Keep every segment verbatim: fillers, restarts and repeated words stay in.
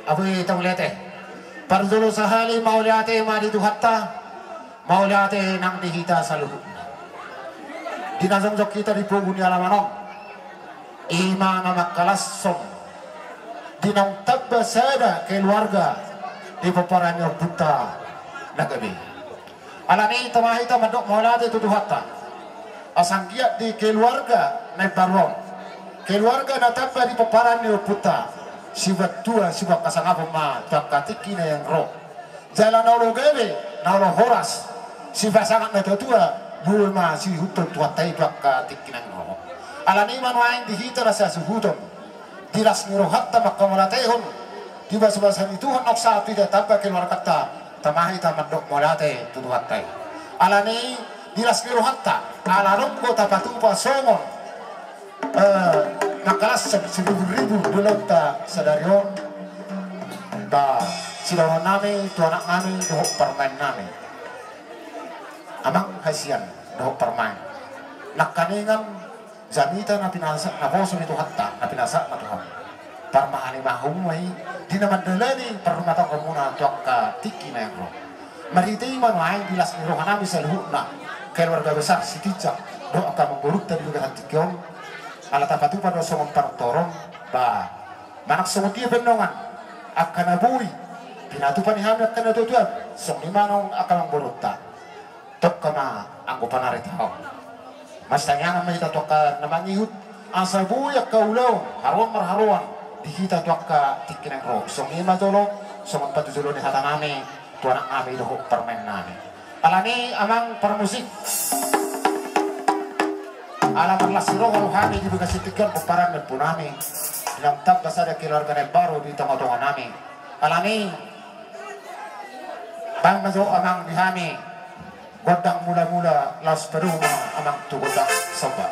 Abe, mauliate. Parjolo sahali mauliate ma di Tuhanta, mauliate nang di hita saluhutna. Di na jongjong hita di pogu ni alaman on, i ma na mangkalashon di naung tamba sada keluarga di pomparan ni ompunta na gabe. Alani i tama hita mandok mauliate tu Tuhanta. Asa anggiat di keluarga na imbaru on, keluarga na tamba di pomparan ni ompunta, sibuat tua, sibuat hasangapon ma tu angka tingki na naeng ro. Jala na olo gabe, na olo horas, sipasangap na tua-tua, boi ma siihuthon Tuhanta i tu angka tingki na naeng ro. Alani i ma nuaeng di hita na sasuhuton, di las ni rohanta manghamauliatehon, di basa-basa ni Tuhan naung sahat tu hita tamba keluarganta, tama hita mandok mauliate tu Tuhanta i. Alani i di las ni rohanta, ala adong do tapatupa songon, eh, mangkalashon siribu-ribu di ulaonta sadari on, ba, sidohonon nami tu anak nami dohot parumaen nami. Amang hasian dohot parumaen. Nangkaningan jamita na pinasahat, naposo ni Tuhanta, na pinasahat ma Tuhan. Parmahanima hamu ma i di na mandalani parrumatanggaonmuna tu angka tingki na naeng ro. Marhite i ma nuaeng di las ni roha nami saluhutna, keluarga besar Sitinjak dohot angka amangborunta di bagasan tingki on, ala tapatupa do songon panontoron, ba, manang songon dia pe dongan, angka na boi pinatupa ni hami angka na tua-tua, songon i ma nang angka amangborunta. Tongka ma anggo panaritaon. Marsitangiangan ma hita tu angka na mangihut, asa boi angka ulaon haroan marharoan di hita tu angka tingki na naeng ro. Songon i ma jolo, songon patujuloan ni hata nami tu anak nami dohot parumaen nami. Alani i amang parmusik, ala marlas ni roha do hami di bagasan tingki on pomparan ni ompu nami, di naung tamba sada keluarga na imbaru di tonga-tonga nami. Alani i, baen ma jo amang di hami gondang mula-mula, laos padomu ma amang tu gondang somba.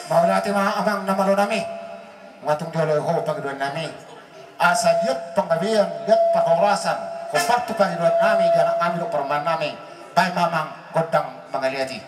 Mauliate ma amang na malo nami. Nunga tung dioloi ho pangidoan nami. Asa liat panggabean, liat parhorasan, hombar tu pangidoan nami di anak nami dohot parumaen nami. Baen ma amang gondang mangaliat i.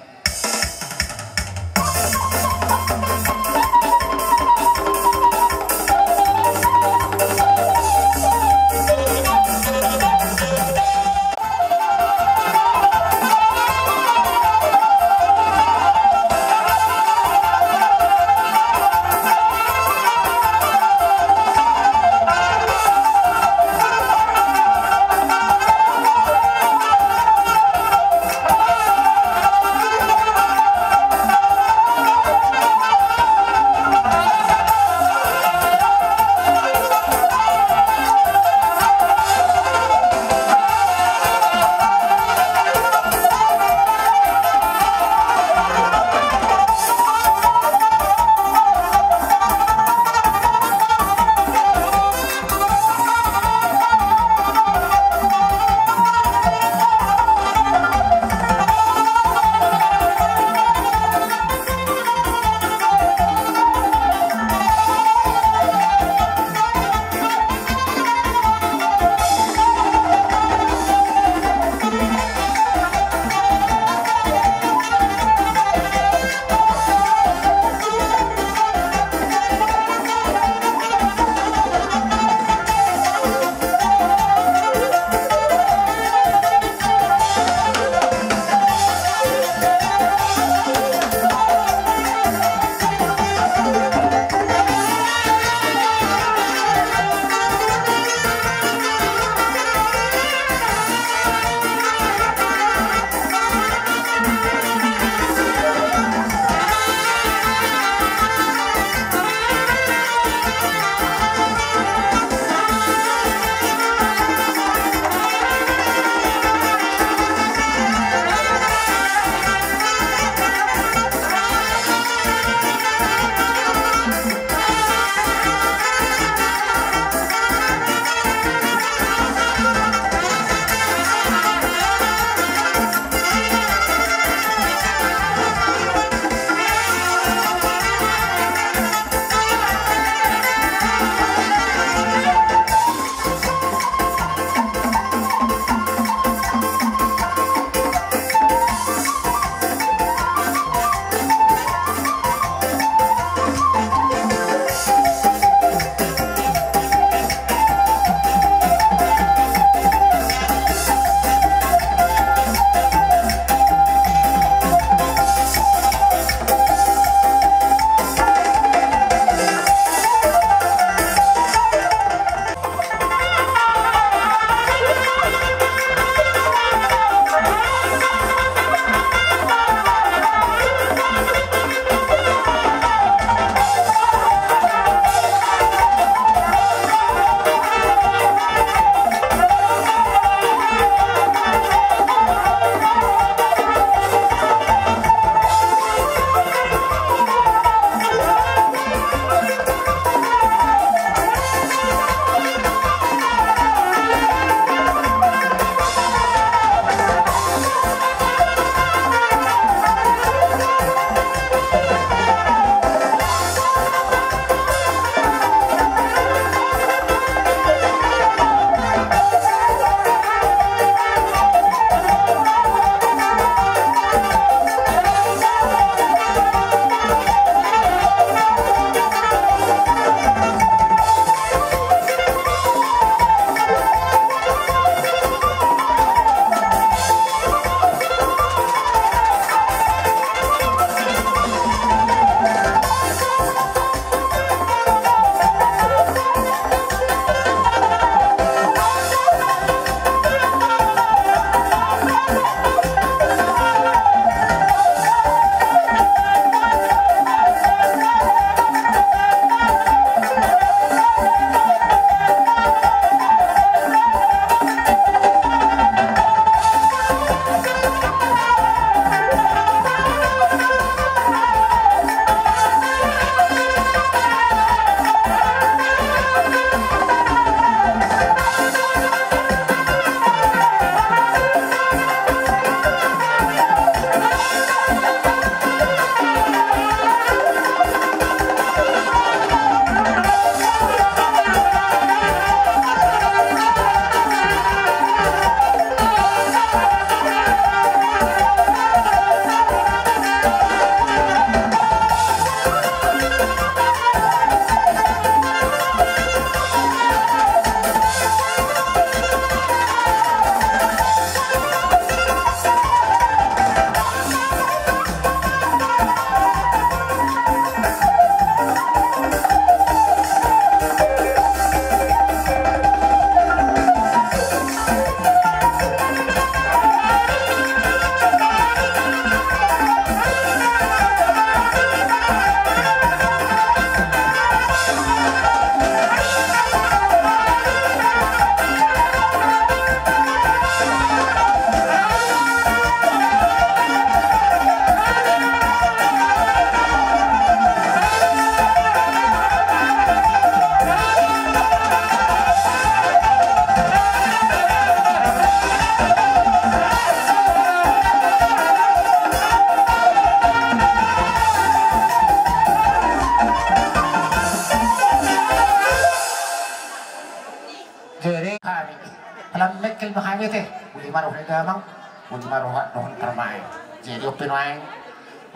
Palan mengkel ma hami te, uli ma roha ni damang, uli ma roha dohot parumaen. Jadi on pe nuaeng,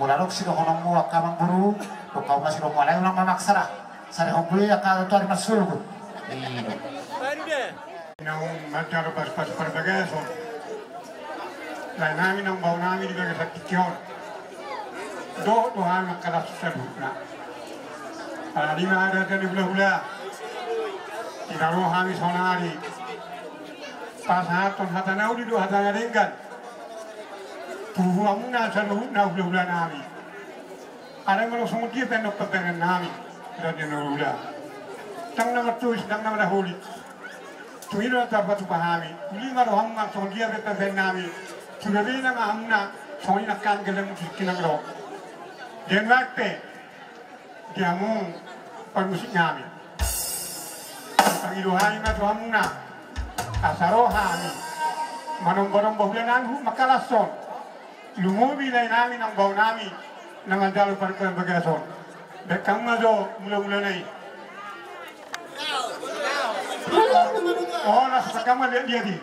molo adong sidohononmu angka amangboru, dohot hamu ma sidohononmu, alai unang mamaksa ra. Sai hombu i angka tu ari marsogot. Iya. Naung manjalo pasu-pasu parbagason. Lae nami naung bao nami di bagasan tingki on. Dohot do hami mangkalashon saluhutna. Alani ma raja ni hula-hula. Di na ro hami saonari. Pasahathon hata na uli dohot hata na denggan. Tu hamuna saluhutna hula-hula nami. Alai molo songon dia pe annon pambahenan nami, raja ni hula-hula. Ndang na martois, ndang na marhaholit. Tung i do na tarpatupa hami. Uli ma rohamu nang songon dia pe pambahenan nami. Suda boi nama hamuna, songon i nang hami galang musik kinang ro. Dia nuaeng pe, di hamu parmusik nami. Pangido hami ma tu hamuna. Asa ro hami. Manomba-nomba hula nami huhut mangkalashon. Lumobi lae nami naung bao nami na manjalo parparbagason. Baen hamu ma jo mula-mulana i. O, las baen hamu ma liat-liat i.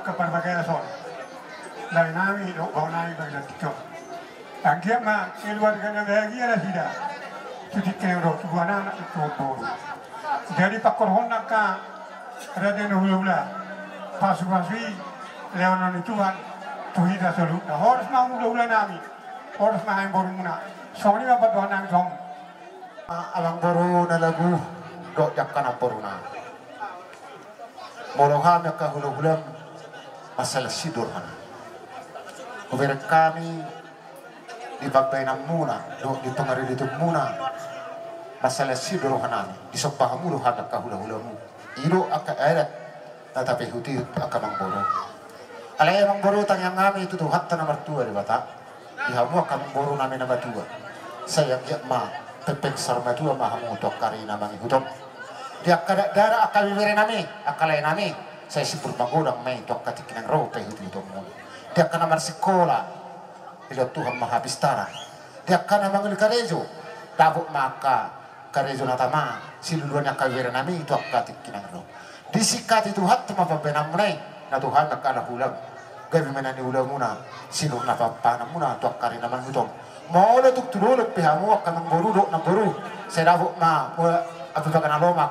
Angka parbagason, lae nami dohot baoa nami bagian tiga on. Anggiat ma keluarga na bahagia nasida tu tingki na ro, tubuan anak, tubuan boru. Jadi pangkorhon angka raja ni hulahula, pasupasu i lehonon ni Tuhan tu hita saluhutna. Horas ma hulahula nami, horas ma amangborumuna. Songon i ma pandohan nami songon. Amangboru na lagu dohot di angka namboruna. Molo hami angka hulahulam, mansai las do rohanami. Hubereng hami di pambahenanmuna dohot di pangaridotmuna, mansai las do rohanami. Disomba hamu do hami angka hulahulamu. I do angka adat na tapaihutihut angka amangboru. Alai amangboru, tangiang hami tu Tuhanta na martua Debata, di hamu angka amangboru nami na matua, sai anggiat ma pengpeng saur matua ma hamu tu angka ari na mangihut on. Di angka dakdanak, angka ibebere nami, angka lae nami, sai simpul magodang ma i tu angka tingki na ro paihutihutonmuna. Di angka na marsikola, dilehon Tuhan ma hapistaran. Di angka na manguli karejo, dapot ma angka karejo na tama, siluluan ni angka ibebere nami tu angka tingki na ro. Disingkati Tuhanta ma pambahenanmuna i, na tu hami angka hulahulam. Gabe ma na niulamuna, sinur na pahanpanganmuna tu angka ari na mangihut on. Molo tung tu dolok pe hamu angka amangboru dohot namboru, sai dapot ma, molo, api baga na lomak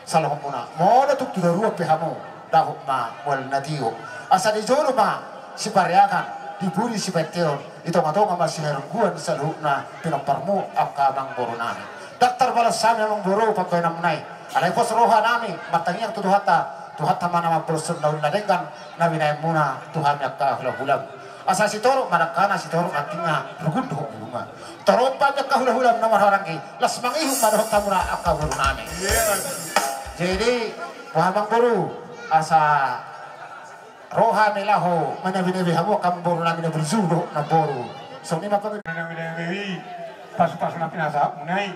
salohonmuna. Molo tung tu toruan pe hamu, dapot ma mual na tio. Asa di jolo ma sipareahan, di pudi sipateon, di tongatonga ma siharungguan saluhutna pinomparmu angka amangboru nami. Ndang tarbalos hami amangboru pambahenanmuna i. Alai pos roha nami martangiang tu Tuhanta, Tuhanta ma na mamboloskan na uli na denggan na binahenmuna tu hami angka hulahulam. Asa sitorop ma dangkana, sitorop rantingna, rugun dohot bulungna. Torop ma angka hulahulam na marhaha maranggi, las mangihut ma dohot hamuna angka boru nami. Jadi, boha amangboru, asa ro hami laho manabenabe hamu angka amangboru nami na burju dohot namboru. Songon i ma pangidaan nami, pasupasu na pinasahatmuna i.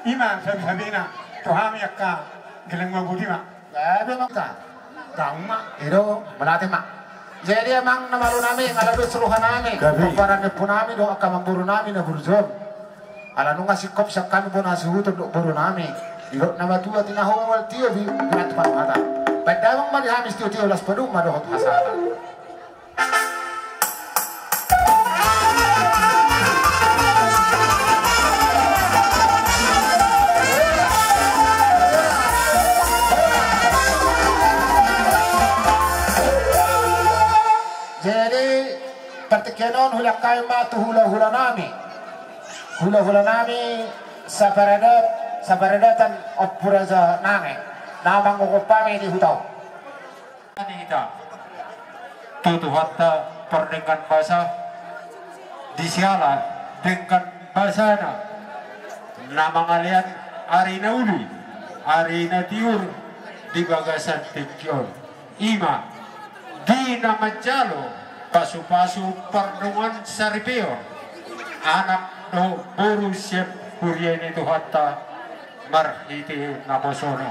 I ma sabisabina tu hami angka geleng ma boti ma. Gabe ma. Gabe ma. I do, mauliate ma. Jadi amang na malo nami, nunga las do roha nami. Gabe. Pomparan ni ompu nami dohot angka amangboru nami na burju on. Ala nunga singkop sian hami bona hasuhuton dohot boru nami. Didok na matua, tinahu ma mual tio, bi-, birat tu panumata. Baen damang ma di hami sitiotio, las padomu ma dohot hasahatan. Jadi, partingkian on hulehon hami ma tu hulahula nami. Hulahula nami saparadat-, saparadatan Ompu Raja Nange, na mangogot hami di huta on. Hita tu Tuhanta pardenggan basa, di siala denggan basana na mangalean ari na uli, ari na tiur di bagasan tingki on. I ma, di na manjalo pasupasu pardongan saripeon, anak dohot boru sian huria ni Tuhanta marhite naposona.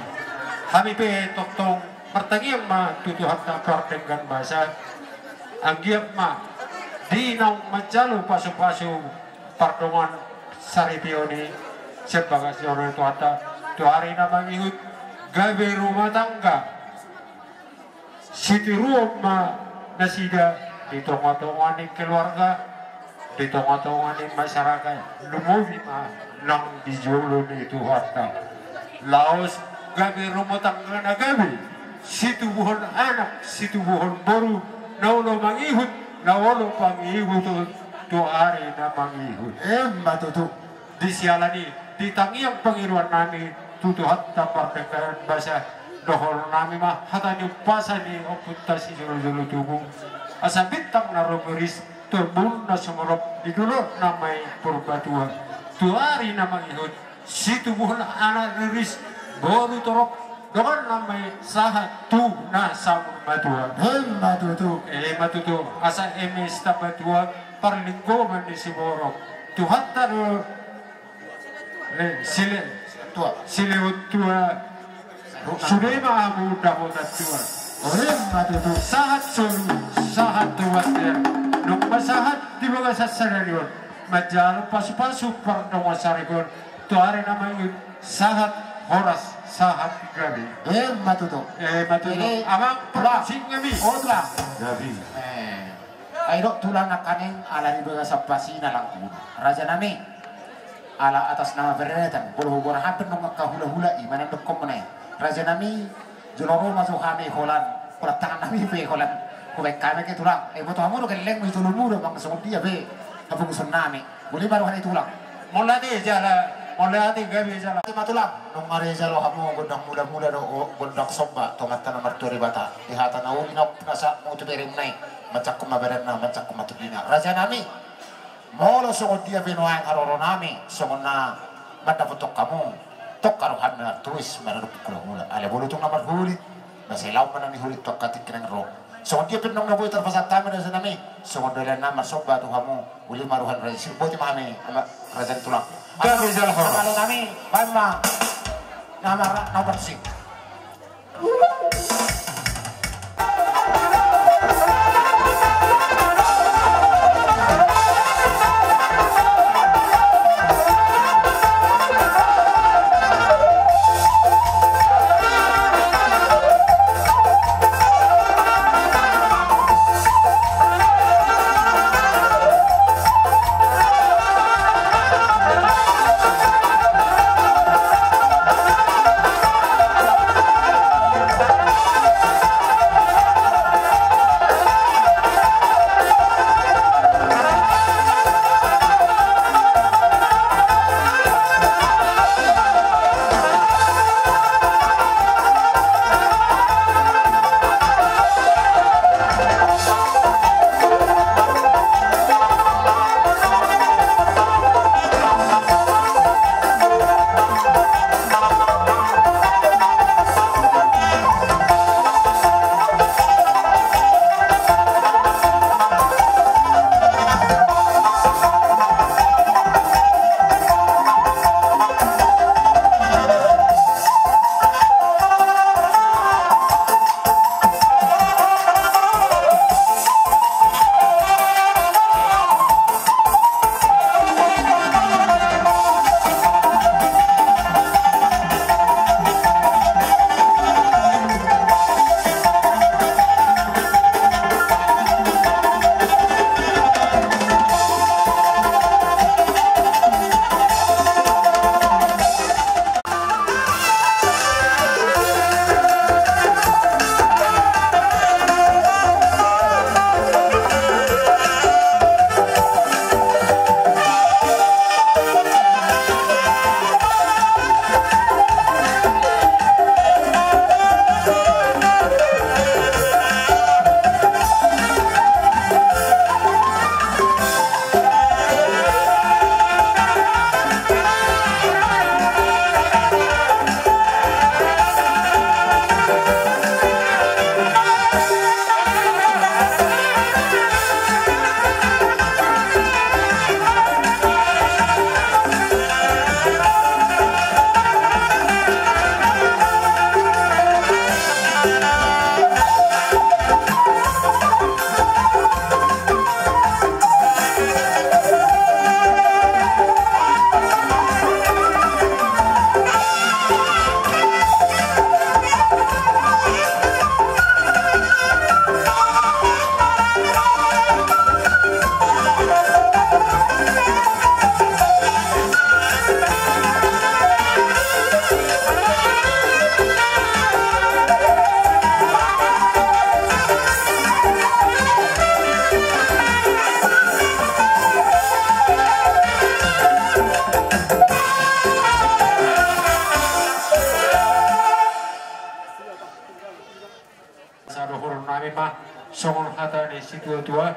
Hami pe tongtong martangiang ma tu Tuhanta pardenggan basa, anggiat ma di naung manjalo pasupasu pardongan saripeon i sian bagas joro ni Tuhanta, tu ari na mangihut gabe rumah tangga. Sitiruon ma nasida di tongatonga ni keluarga, di tongatonga ni masyarakat, lumobi ma nang di jolo ni Tuhanta. Laos gabe rumah tangga na gabe, situbuhon anak, situbuhon boru, na olo mangihut, na olo pangihuton tu ari na mangihut. Emma tutu. Di siala ni i, di tangiang pangidoan nami tu Tuhanta pardenggan basa, dohonon nami ma hata ni umpasa ni ompunta sijolojolo tubu. Asa bintang na rumiris, torbun na sumorop di dolok na ma i Purbatua. Tu ari na mangihut, situbuhon anak riris, boru torop, dongan na ma i sahat tu na saur matua. Emma tutu. Emma tutu. Asa eme sitamba tua, parlinggoman ni siborok. Tuhanta do, eh, sile-, tua. Silehon tua. Sude ma hamu dapotan tua. Emma tutu. Sahat solu, sahat tu bontean. Nunga sahat di bagasan sadari on, manjalo pasupasu pardongan saripeon. Tu ari na mangihut, sahat horas, Sahat gabe. Emma tutu. Emma tutu. Jadi, amang, tulang. Permusik gabe. O, tulang. Gabe. Eh. Ai dok tulang nangkaning ala di bagasan pasina langkuna. Raja nami. Ala atas nama beretan, bolo hugora hampir nunga kahula-hula i, manang dokkon muna i. Raja nami, jolo ro ma jo hami holan, holan tangan nami pe holan. Hubaen hami ke tulang. Eh, boto hamu do gelleng, jolo muna bang songon dia pe. Hapunguson nami. Uli ma roha ni tulang. Mauliate jala, mauliate gabe jala. Ima tulang, nunga dijalo hamu gondang mula-mula dohot gondang somba tu Amanta na martua Debata. Di hata na uli na umpunasa mutu bere muna i. Mansangkon ma badanna, mansangkon ma tondina. Raja nami. Molo songon dia pe nuaeng haroro nami, songon na mandapothon hamu, tongka rohami na tuis manadok hula-hula. Alai bolo tung na marhuli, na sai laho ma nami huli tongka tingki na ro. Songon dia pe nunga na boi tarpasahat hami raja nami, songon dia na marsomba tu hamu, uli ma roha ni raja, siriboti ma hami, ama raja ni tulang. Gabe jala horas. Ama nami, baen ma. Nama ra, nama persik. Sadohonon nami ma songon hata ni situa-tua,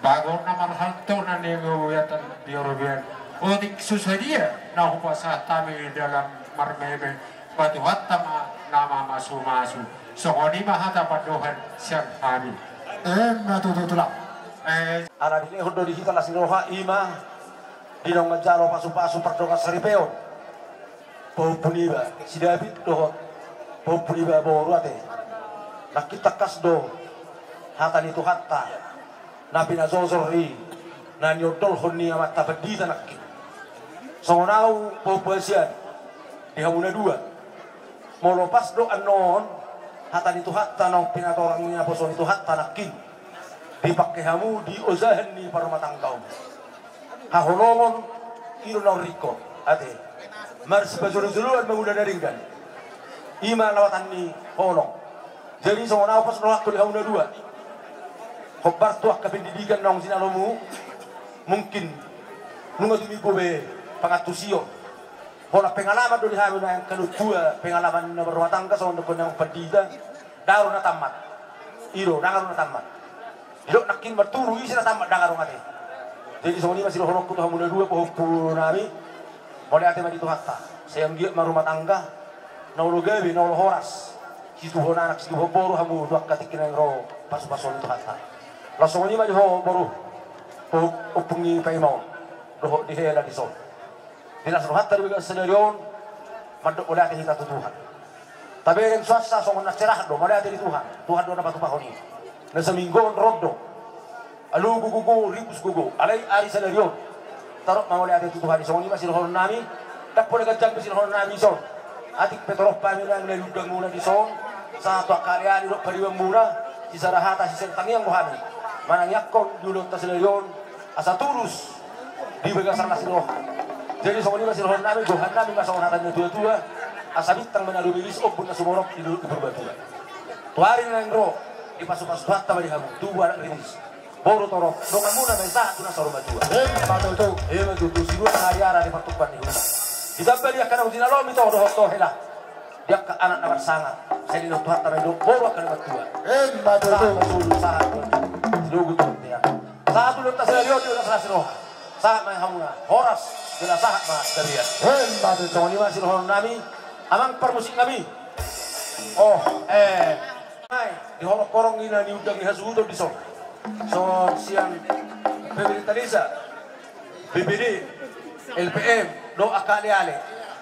bagot na marhalto na nigogoiatan di robean. Otik so sadia na hupasahat hami dalan marmeme, ma Tuhanta ma na mamasu-masu. Songon i ma hata pandohan sian hami. Emma tutu tulang. Eh. Ala dilehon do di hita las ni roha, ima di naung manjalo pasu-pasu pardongan saripeon. Pahompu niba si David dohot pahompu niba boru ate. Nangkin tangkas do hata ni Tuhanta na pinajojor i na niondolhon ni amanta pandita nangkin. Songon au pahompu hasian di hamu na dua. Molo pas do annon hata ni Tuhanta naung pinatorang ni naposo ni Tuhanta nangkin, dipangke hamu di ojahan ni parrumatanggaon. Haholongon i do naung ringkot ate. Marsipajolo-joloan mangula na denggan. I ma lawatan ni holong. Jadi songon ahu pos rohangku di hamu na dua. Hombar tu angka pendidikan naung jinalomu. Mungkin nunga tumimbo be pangantusion. Holan pengalaman do di hami na angka na tua, pengalaman na marrumah tangga songon dokkon ni amang pandita. Ndang ro na tammat. I do, ndang ro na tammat. Didok nangkin marturu ise na tammat, ndang adong ate. Jadi songon i ma sidohononku tu hamu na dua, pahompu nami. Mauliate ma di Tuhanta. Sai anggiat ma rumah tangga na olo gabe, na olo horas. Situhon anak, situhon boru hamu tu angka tingki naeng ro pasu-pasuon ni Tuhanta. Laos songon i ma di ho boru, pahompu, ompung ni paima on. Dohot di hela dison. Di las rohanta di bagasan sadari on, mandok mauliate hita tu Tuhan. Tabereng suansa songon na serahan do, mauliate di Tuhan. Tuhan do na patupahon i. Na saminggu on ro do. Alogo gogo, ribus gogo. Alai ari sadari on, tarop ma mauliate tu Tuhan i. Songon i ma sidohonon nami. Ndang pola ganjang be sidohonon nami dison. Atik pe torop hami na niundang muna dison. Sahat tu angka aleale dohot pariban muna. Sisada hata, sisada tangiang do hami manangiangkon di ulaonta sadari on. Asa tulus di bagasan las ni roha. Jadi songon i ma sidohonon nami, gohan nami ma songon hata ni na tua-tua. Asa bintang ma na rumiris, ombun na sumorop di dolok di Purbatua. Tu ari na naeng ro, dipasu-pasu Tuhanta ma di hamu, tubu anak riris. Boru torop, dongan muna ma i sahat tu na saur matua. Emma tutu. Emma tutu, sidua na ariara di partumpahan ni huta. Ditamba di angka naung jinalomi toho dohot toho hela. Di angka anak na marsangap, sai didok Tuhanta ma i do boru angka na martua. Emma tutu. Sahat ma solu, sahat ma solu. Sidogu tu bontean. Sahat tu ulaonta sadari on di las ni roha. Sahat ma hamuna horas, jala sahat ma gabean. Emma tutu. Songon i ma sidohonon nami, amang parmusik nami. Oh, eh. Nai, di horong-horong i na niundang ni hasuhuton dison. Songon sian pemerintah desa. B P D, L P M, dohot angka aleale.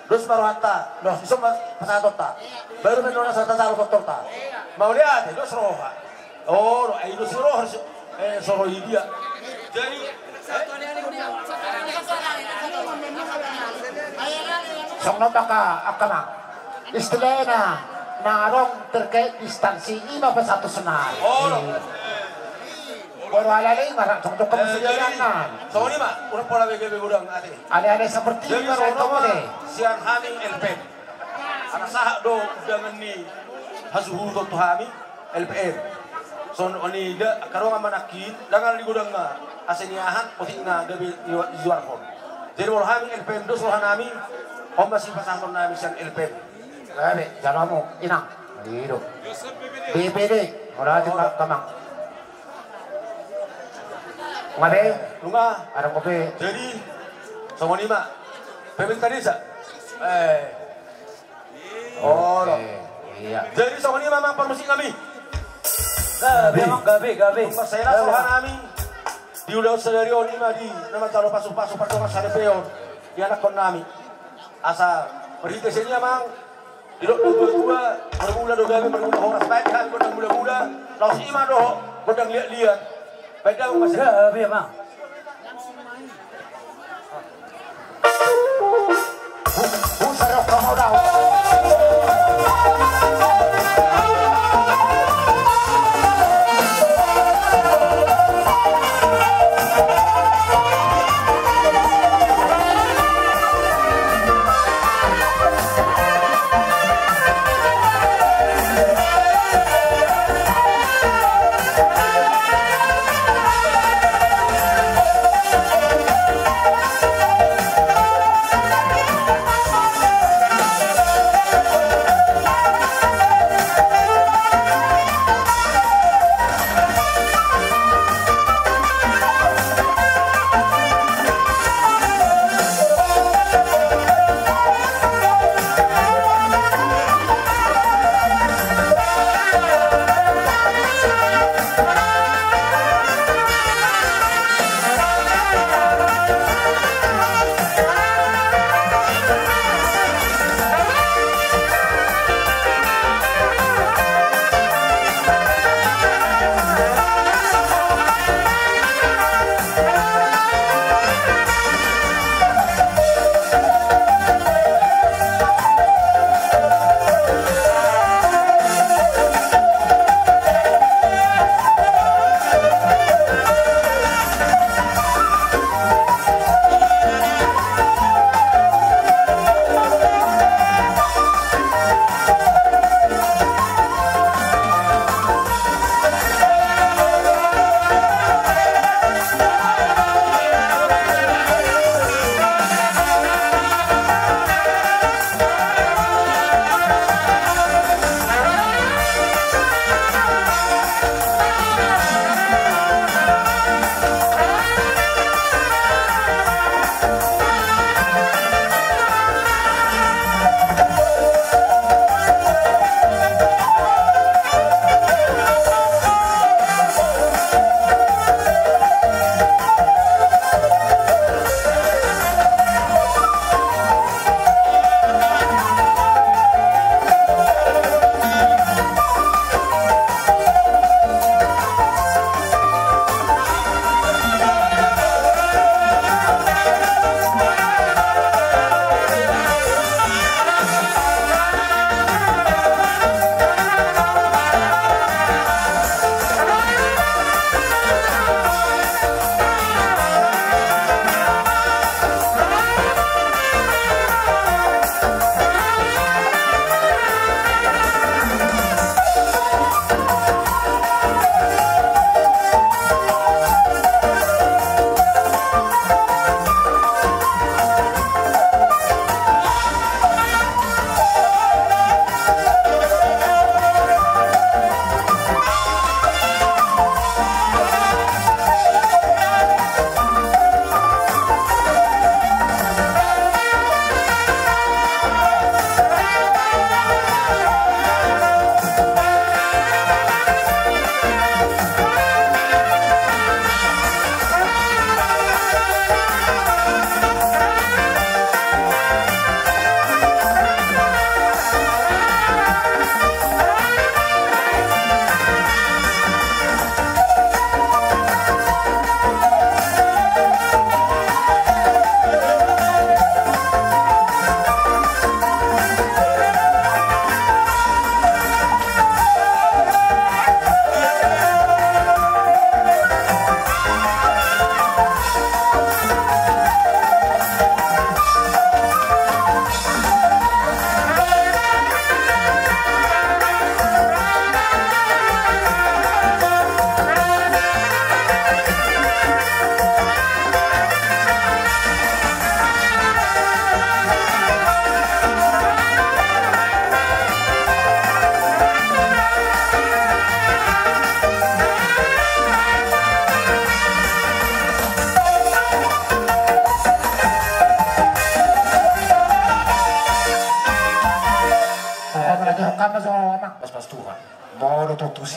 Dos ma rohanta, dos, dison ma pasahatonta. Baru ma inna na sahat tu tortorta. Mauliate, dos roha. O, do, ai dos roha, eh, soro i dia. Jadi, eh? Songon on angka, angka na. Istilahna, na adong terkait distansi, i ma pasahaton sonari. O, do. Boru aleale i ma ra, songon dok hamu, eh, jadi, songon i ma, unang pola be gabe godang ate. Aleale seperti i ma ra, songon i ma, sian hami L P M. Ala sahat do undangan ni hasuhuton tu hami, L P M. Songon i da, angka dongan ma nangkin, ndang ala ni godangna, asa niahan, otik na gabe i juarhon. Jadi molo hami L P M dos roha nami, on ma sipasahaton nami sian L P M. Gabe, jalo hamu, inang. I do. B P D, mauliate ma, amang. Nunga be? Nunga. Adong dope. Jadi, songon i ma. Pemerintah desa. Eh. O, do. Iya. Jadi, songon i ma amang parmusik nami. Gabe, amang, gabe, gabe. Mansai las roha nami. Di ulaon sadari on i ma di na manjalo pasu-pasu pardongan saripeon. Di anakkon nami. Asa, marhite sian i amang. Didok do tua-tua, marmula do gabe, marmula horas, baen hami gondang mula-mula, laos i ma dohot gondang liat-liat. Baen damang ma sian i. Gabe, amang.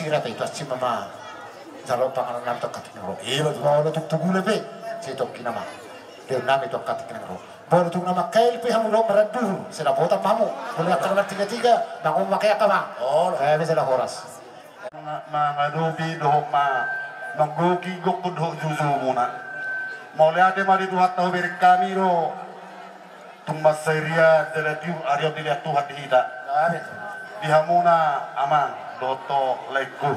Ira pe tu asi ma ma. Jalo panganon nami tu angka tingki na ro. Ilo tu ma olo tu gule pe. Sai tongki nama. Lehon nami tu angka tingki na ro. Molo tung na mangkail pe hamu dohot maranduhur, sai dapotan ma hamu. Molo angka na martigatiga, mangurupi angka amang. Olo. Eh, bisa lah horas. Mangadopi dohot ma, manggohi gokhon dohot joujou muna. Mauliate ma di Tuhanta, hubereng hami do. Tung mansai ria jala tiur ari on dilehon Tuhan di hita. Amin. Di hamuna amang dohot laengku.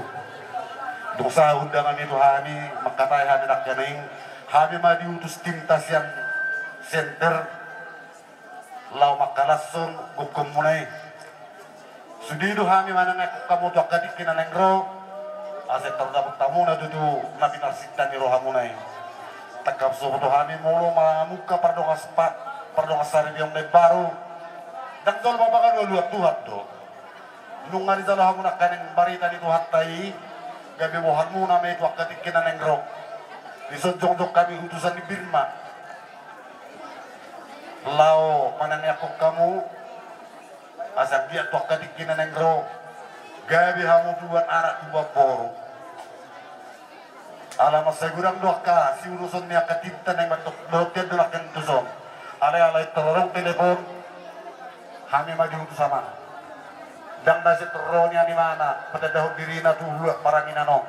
Dung sahat undangan i tu hami, mangkatai hami nangkaning, hami ma diutus timta sian senter laho mangkalashon gokhonmuna i. Sude do hami manangiangkon hamu tu angka tingki na naeng ro, asa tardapotan hamuna tutu na pinarsinta ni rohamuna i. Tangkas so huboto hami molo mamungka pardongan sa-, pardongansaripeon na imbaru. Ndang jolo pamangalualuan Tuhan do. Nunga dijalo hamu nangkaning barita ni Tuhanta i, gabe bohanmuna ma i tu angka tingki na naeng ro. Dison jongjong hami utusan ni Birma laho manangiangkon hamu, asa anggiat tu angka tingki na naeng ro, gabe hamu tubuan anak tubuan boru. Ala mansai godang do angka siuruson ni angka timta naeng mandok dohot tian do nangkin tuson. Alai, alai tororong telepon, hami ma diutus amang. Ndang na sai torroni ani mana patandahon dirina tu luat paranginan on.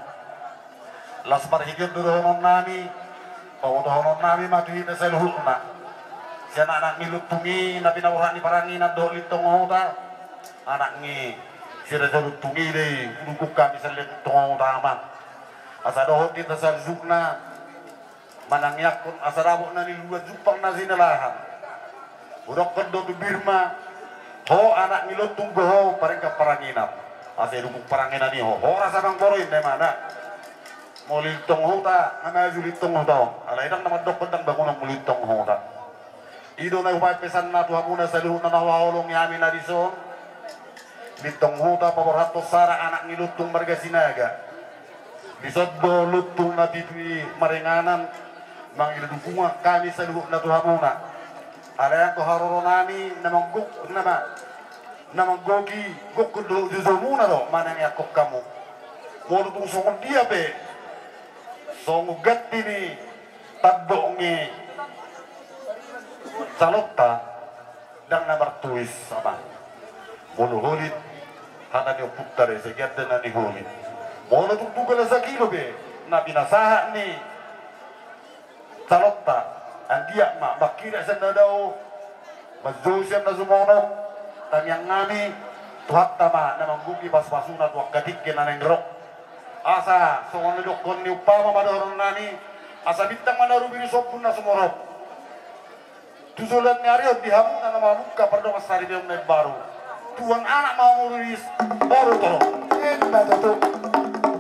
Las marhite on do dohonon nami, pabotohonon nami ma tu hita saluhutna. Sian anak ni lontung i na pinaborhat ni paranginan dohot lintong huta. Anak ni si raja lontung i do i, hudungkon hami sian lintong huta amang. Asa dohot hita saluhutna manangiangkon asa dapot na niluat jumpang na sinalahan. Hudokkon do tu Birma, ho anak ni lontung do ho parenggan paranginan. Asa didungkon paranginan i ho, horas amang boru inna imana. Molo lintong huta, nga maju lintong huta on. Alai ndang na mandokkon ndang bangunon molo lintong huta. I do na hubaen pesanna tu hamuna saluhutna na huhaholongi hami na dison. Lintong huta paborhathon sara anak ni lontung marga Sinaga. Dison do lontung na pitu i maringanan, mangido dukungan hami saluhutna tu hamuna. Alai anggo haroro nami na manggok-, na ma-, na manggohi gokhon dohot joujoumuna do manangiangkon hamu. Molo tung songon dia pe songon ganti ni tandok ni calonta, ndang na martuis amang. Molo holit hata ni ompunta do i, sai ganda na niholit. Molo tung tunggal na sagilo pe na pinasahat ni calonta, anggiat ma mangkirap sian na dao, manjou sian na sumono. Tangiang nami, Tuhanta ma na manggohi pasupasuna tu angka tingki na naeng ro. Asa songon na nidokkon ni umpama ma dohonon nami, asa bintang ma na rumiris, ombun na sumorop tu joloan ni ari on di hamuna na mamungka pardongansaripeon na imbaru. Tubuan anak ma hamu riris, boru torop. Emma tutu.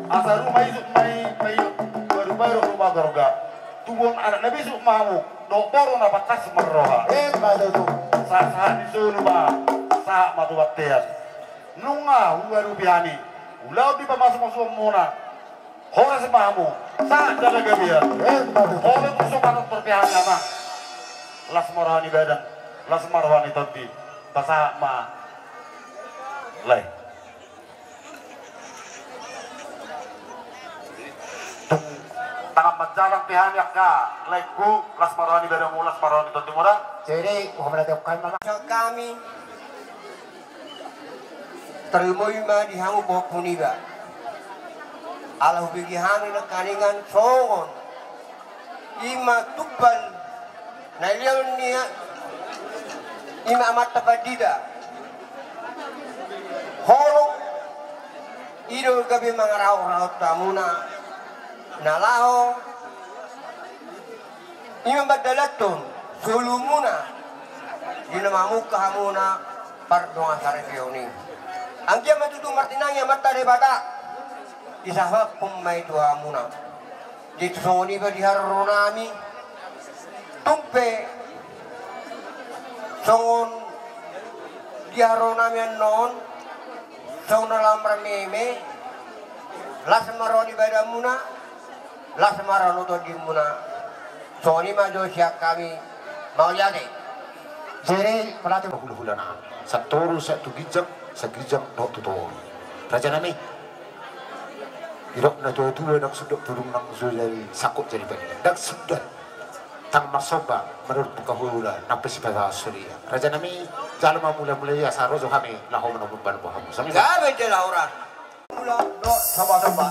Asa ruma isuk ma i, ma i, barubaru ruma gorga. Tubuan anak na bisuk ma hamu dohot boru na pantas marroha. Emma tutu. Sahat-sahat ni solu ma, sahat ma tu bontean. Nunga huadopi hami ulaon di pamasumasuonmuna. Horas ma hamu, sahat jala gabe. Emma tutu. Olo tung so panortor pe hami amang. Las ma roha ni badan, las ma roha ni tondi. Pasahat ma, lae. Tung tangan manjalang pe hami angka laengku, las ma roha ni badanmu, las ma roha ni tondimu da. Jadi, Muhammad Atiok kami, Mama. Kami. Tarlumobi ma di hamu pahompu niba. Ala hubege hami nangkaningan songon i ma tumpal na nilehon ni a-, i ma amanta pandita. Holong i do gabe mangarahon-rahon tu hamuna na laho i ma mandalanhon solumuna di na mamungka hamuna pardongansaripeon i. Anggiat ma tutu martinangi Amanta Debata, disahaphon ma i tu hamuna. Jadi songon i ma di haroro nami, tung pe songon di haroro nami annon, songon na lam rameme, las ma roha ni badanmuna, las ma roha ni tondimuna. Songon i ma jo sian hami, mauliate. Jere, mauliate. Hulahulana, sian toru, sian tu ginjang, sian ginjang dohot tu toru. Raja nami. Didok na tuatua, ndang sundat pudung nang jua jadi sangkut jadi pangido. Ndang sundat. Tang marsomba manurut pungkahula nang pe sipata solia. Raja nami, jalo ma mulamula i asa ro jo hami laho manombang boha muse. Gabe jala horas. Mula do somba-somba.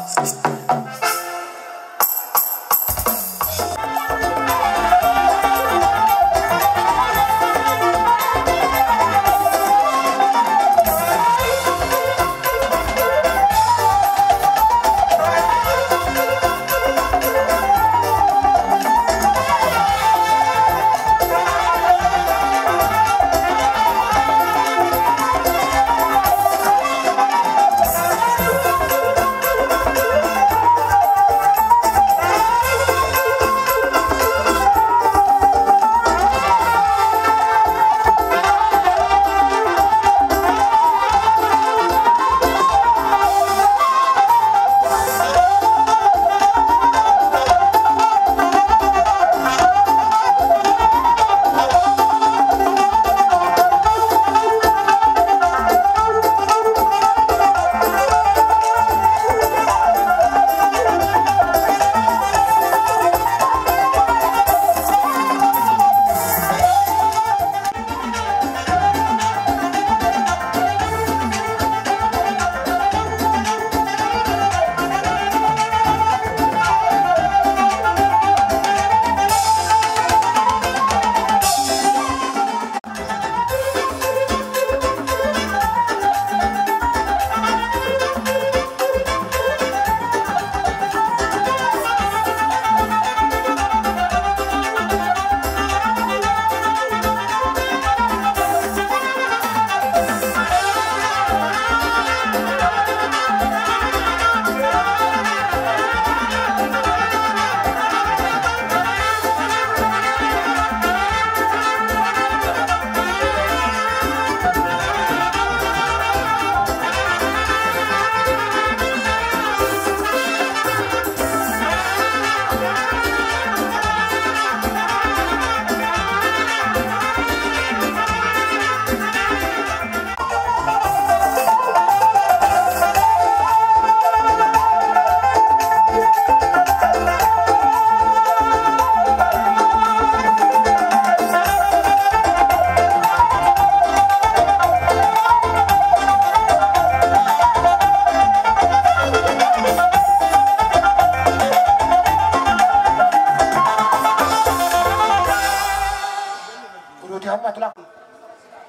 Uduti hamu ma tulang.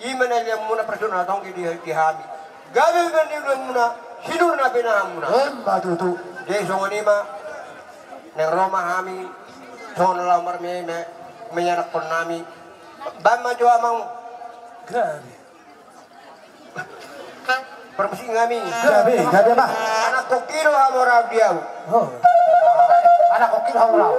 I ma na niamunmuna parjolo na tonggi di, di hami. Gabe ma niuduanmuna sinur na pinahanmuna. Emma tutu. Jadi songon i ma. Naeng ro ma hami. Songon laho marmeae ma, ma ianakkon nami. Baen ma jo amang. Gabe. Parmusik nami. Gabe, gabe ma. Anak koki do hamu rap di au. Oh. Anak koki do hamu rap.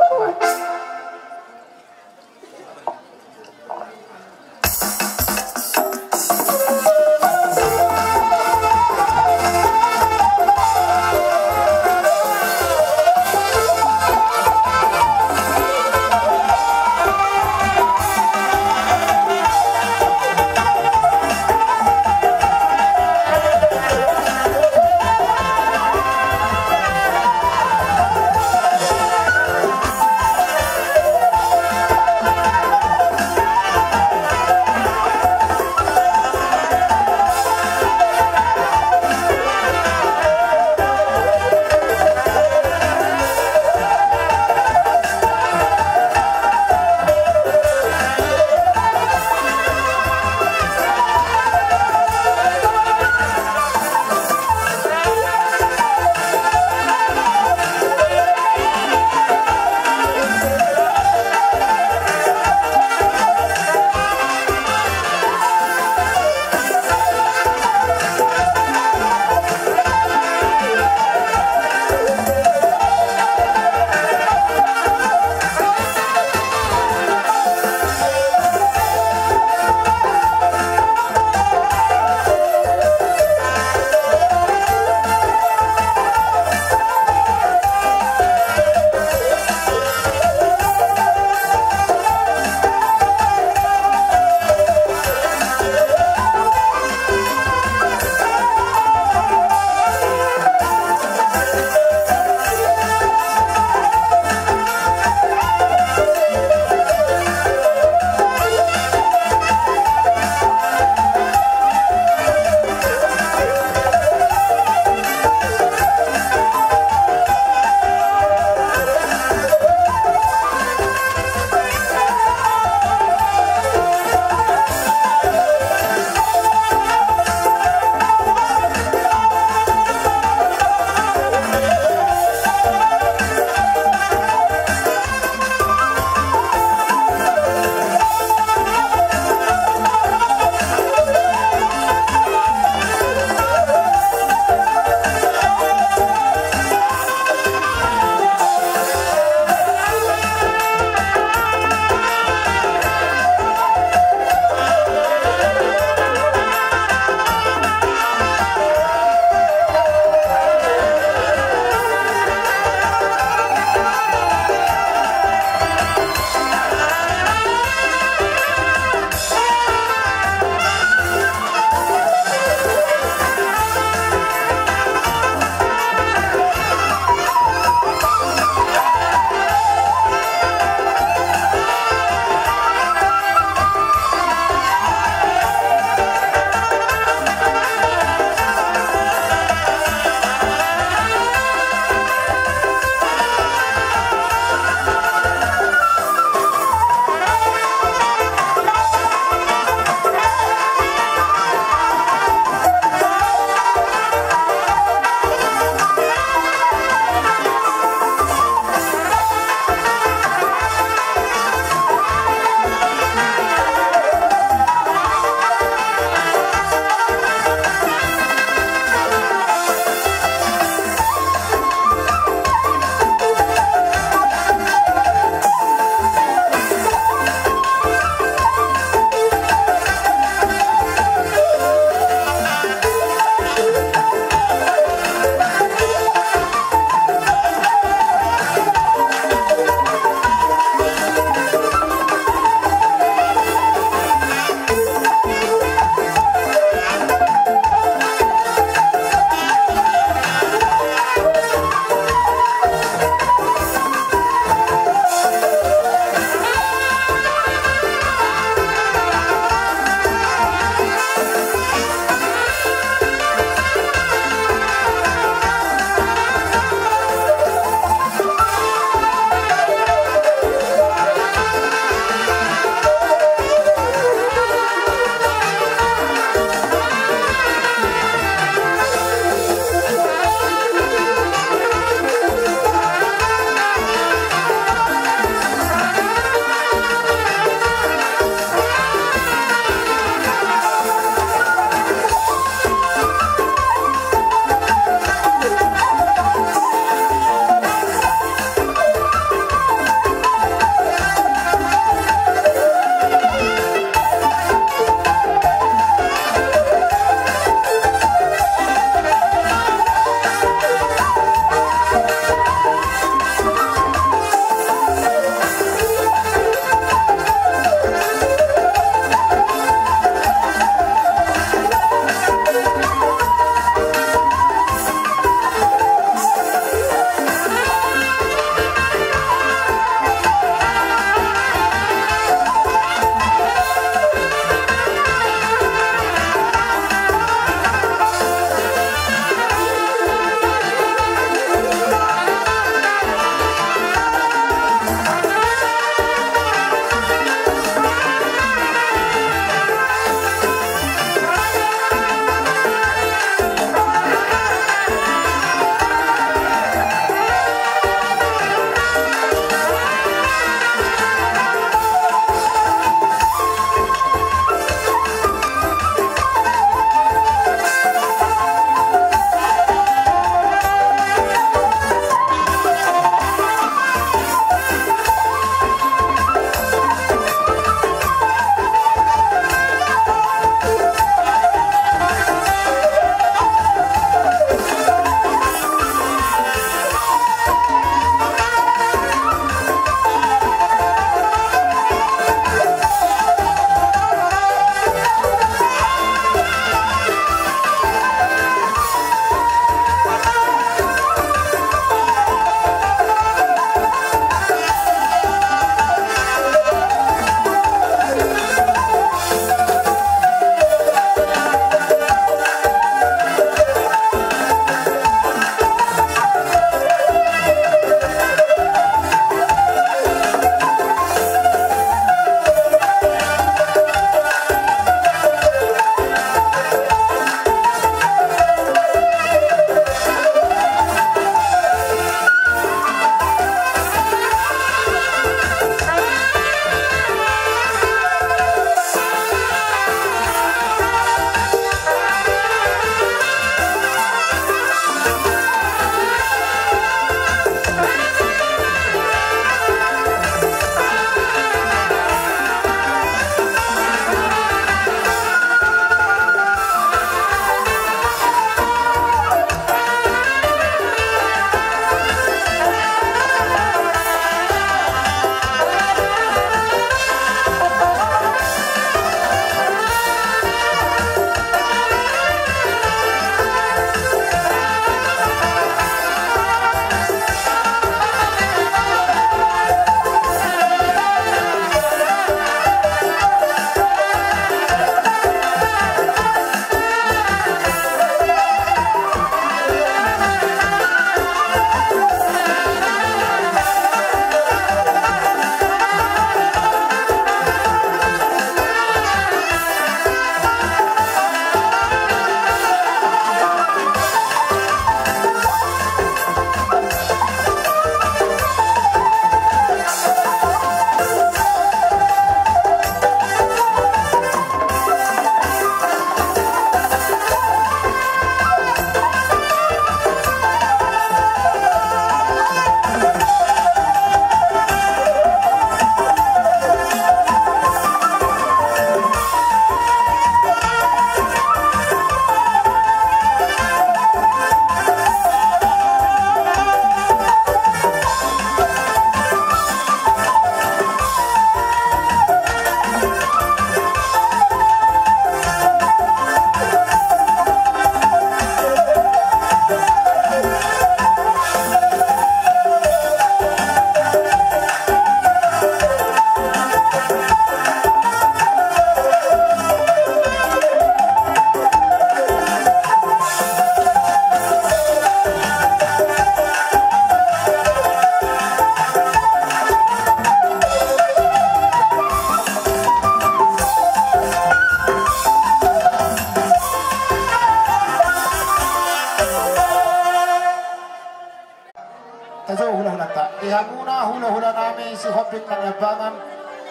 Hulahula nami Sihombing na niambangan,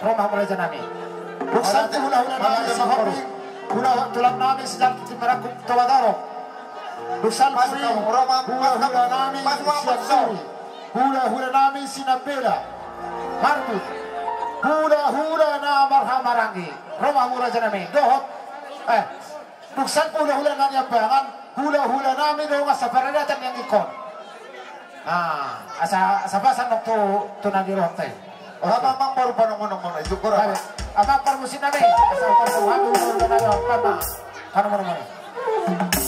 ro ma hamu raja nami. Dung sahat tu hulahula nami Sihombing, hula tulang nami Sijalti Timarangkup Toba Torop. Dung sahat tu hulahula nami Sianturi, hulahula nami Sinambela, marbun, hulahula na marhahamaranggi, ro ma hamu raja nami. Dohot, eh, dung sahat tu hulahula na niambangan, hulahula nami dongan saparadaton nian ingkon. Ah, asa, asa pasan tu, tu na di rohanta i. Oke. Amang, amang boru, panomunomu na i, syukur. Amang parmusik nami, asa pasan tu hulahula nami, amang panomunomu na i.